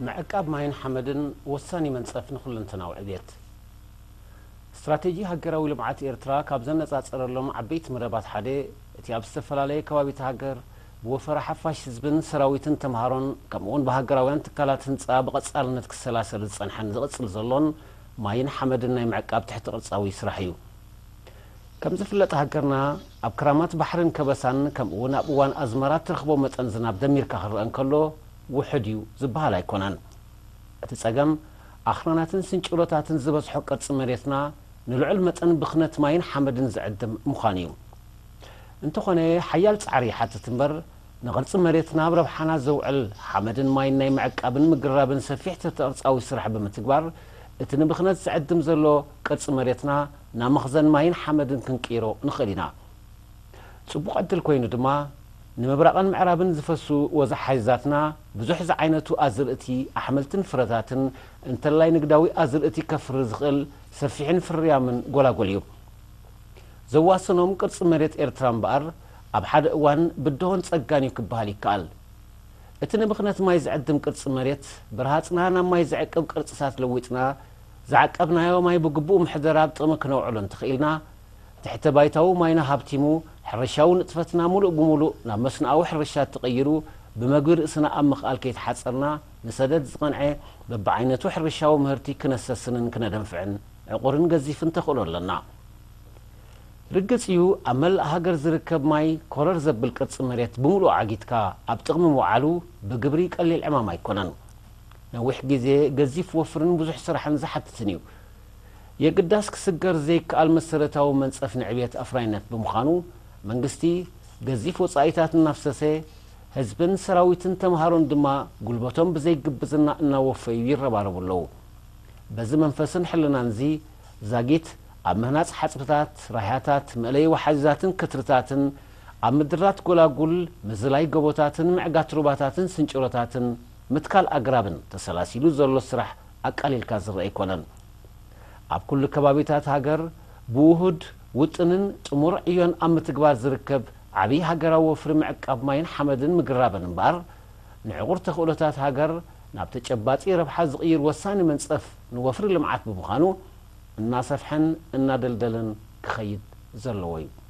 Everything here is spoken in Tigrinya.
ምዕቃብ ማይን ሓመድን ወሳኒ መንጸፍ ንኹለንተናዊ ዕብየት። ስትራቴጂ ሃገራዊ ልምዓት ኤርትራ ካብ ዘነጻጸረሎም ዓበይቲ መደባት ሓደ፣ እቲ ኣብ ዝተፈላለየ ከባቢታት ሃገር ብወፈራ ሓፋሽ ህዝብን ሰራዊትን ተምሃሮን ከምኡ'ውን ብሃገራውያን ትካላት ህንጻ ብቐጻልነት ክሰላሰል ዝጸንሐን ዝቕጽል ዘሎን ማይን ሓመድን ናይ ምዕቃብ ትሕቲ ቅርጻዊ ስራሕ እዩ። ከም ዝፍለጥ ሃገርና ኣብ ክራማት ባሕርን ከበሳን ከምኡ'ውን ኣብ እዋን ኣዝመራ ትረኽቦ መጠን ዝናብ ደሚርካ ክረአ እንከሎ ውሑድ እዩ ዝበሃል ኣይኮነን። እቲ ጸገም ኣኽራናትን ስንጭሮታትን ዝበዝሖ ቅርጺ መሬትና ንልዑል መጠን ብኽነት ማይን ሓመድን ዝዕድም ምዃኑ እዩ። እንተኾነ ሓያል ጻዕሪ ይሓትት እምበር ንቕርጺ መሬትና ኣብ ረብሓና ዘውዕል ሓመድን ማይን ናይ ምዕቃብን ምግራብን ሰፊሕ ትሕተ ቅርጻዊ ስራሕ ብምትግባር እቲ ንብኽነት ዝዕድም ዘሎ ቅርጺ መሬትና ናብ መኽዘን ማይን ሓመድን ክንቅይሮ ንኽእል ኢና። ጽቡቕ ዕድል ኮይኑ ድማ ንምብራቕን ምዕራብን ዝፈሱ ወዛሓይዛትና ብዙሕ ዝዓይነቱ ኣዝርእቲ ኣሕምልትን ፍረታትን እንተላይ ንግዳዊ ኣዝርእቲ ከፍሪ ዝኽእል ሰፊሕን ፍርያምን ጎላጎል እዩ። ዘዋሰኖም ቅርጺ መሬት ኤርትራ እምበኣር ኣብ ሓደ እዋን ብድሆን ጸጋን እዩ ክበሃል ይከኣል። እቲ ንብኽነት ማይ ዝዕድም ቅርጺ መሬት ብረሃጽና ናብ ማይ ዝዕቅብ ቅርጽታት ለዊጥና ዝዓቀብናዮ ማይ ብግቡእ ምሕደራ ኣብ ጥቕሚ ክነውዕሎ እንተኽኢልና ትሕተ ባይታዊ ማይና ሃብቲሙ ሕርሻዊ ንጥፈትና ሙሉእ ብሙሉእ ናብ መስኖኣዊ ሕርሻ ተቐይሩ ብመግቢ ርእስና ኣብ ምኽኣል ከይተሓጸርና ንሰደድ ዝቐንዐ በብዓይነቱ ሕርሻዊ ምህርቲ ክነሰስንን ክነደንፍዕን ዕቑርን ገዚፍን ተኽእሎ ኣለና። ርግጽ እዩ ኣብ መላእ ሃገር ዝርከብ ማይ ኮረር ዘብል ቅርጺ መሬት ብምሉኡ ዓጊትካ ኣብ ጥቕሚ ምውዓሉ ብግብሪ ቀሊል ዕማም ኣይኮነን። ነዊሕ ግዜ ገዚፍ ወፍርን ብዙሕ ስራሕን ዝሓትትን እዩ። የግዳስ ክስገር ዘይከኣል መሰረታዊ መንጸፍ ንዕብየት ኣፍራይነት ብምዃኑ መንግስቲ ገዚፍ ወጻኢታት እናፍሰሰ ህዝብን ሰራዊትን ተምሃሮን ድማ ጉልበቶም ብዘይግብዝና እናወፈዩ ይረባረቡ ኣለዉ። በዚ መንፈስን ሕልናን እዚ ዛጊት ኣብ ምህናጽ ሓጽብታት፣ ራህያታት፣ መእለዪ ወሓዚታትን ክትርታትን፣ ኣብ ምድራት ጎላጉል፣ ምዝላይ ጎቦታትን ምዕጋት ሩባታትን ስንጭሮታትን ምትካል ኣግራብን ተሰላሲሉ ዘሎ ስራሕ ኣቃሊልካ ዝረአ ኣይኮነን። ኣብ ኩሉ ከባቢታት ሃገር ብውሁድ ውጥንን ጥሙር ዕዮን ኣብ ምትግባር ዝርከብ ዓብዪ ሃገራዊ ወፍሪ ምዕቃብ ማይን ሓመድን ምግራብን እምበኣር ንዕቑር ተኽእሎታት ሃገር ናብ ተጨባጢ ረብሓ ዝቕይር ወሳኒ መንጸፍ ንወፍሪ ልምዓት ብምዃኑ እናሰፍሐን እናደልደለን ክኸይድ ዘለዎ እዩ።